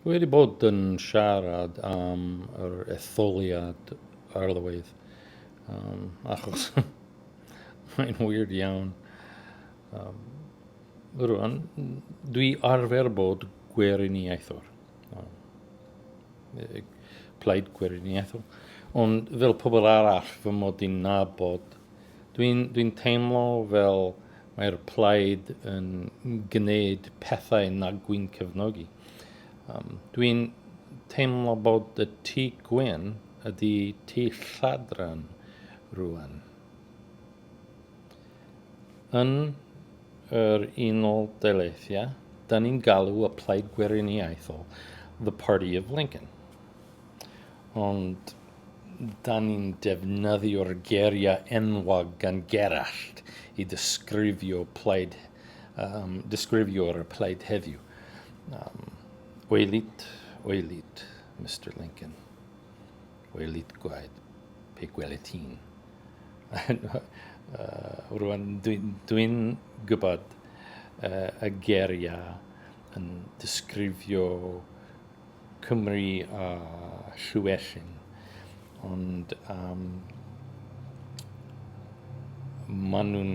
Dwi wedi bod yn siarad am yr etholiad arlywydd, um, achos mae'n weird iawn. Um, rwan, dwi arfer bod gweriniaethwr. Um, plaid gweriniaethol. Ond fel pobl arall fy mod i'n nabod, dwi'n dwi teimlo fel mae'r plaid yn gwneud pethau nag dwi'n cefnogi. Um, dwi'n teimlo bod y tŷ gwyn ydy tŷ lladran rwan. Yn yr Unol Daleithiau, da ni'n galw y Plaid Gweriniaethol The Party of Lincoln. Ond da ni'n defnyddio'r geiriau enwog gan Gerallt i ddisgrifio plaid, um, disgrifio'r plaid heddiw. Um, oelit, oelit, Mr Lincoln. Oelit gwaed, pe gwelit hi'n. uh, rwan, dwi'n dwi gwybod uh, y geiriau yn disgrifio Cymru a Llywelyn, ond um, maen nhw'n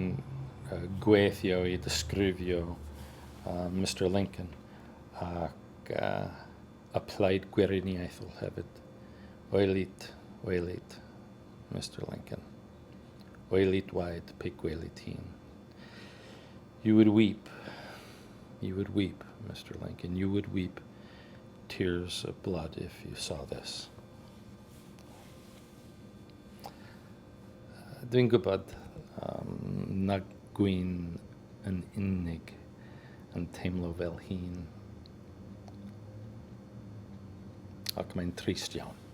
uh, gweithio i ddisgrifio uh, Mr Lincoln ac uh, y Plaid Gweriniaethol hefyd. Oelit, oelit, Mr Lincoln. Oelit waed pe gwelit hi'n. You would weep. You would weep, Mr. Lincoln. You would weep tears of blood if you saw this. Dwi'n gwybod um, na gwyn yn unig yn teimlo fel hun. Ac mae'n trist iawn.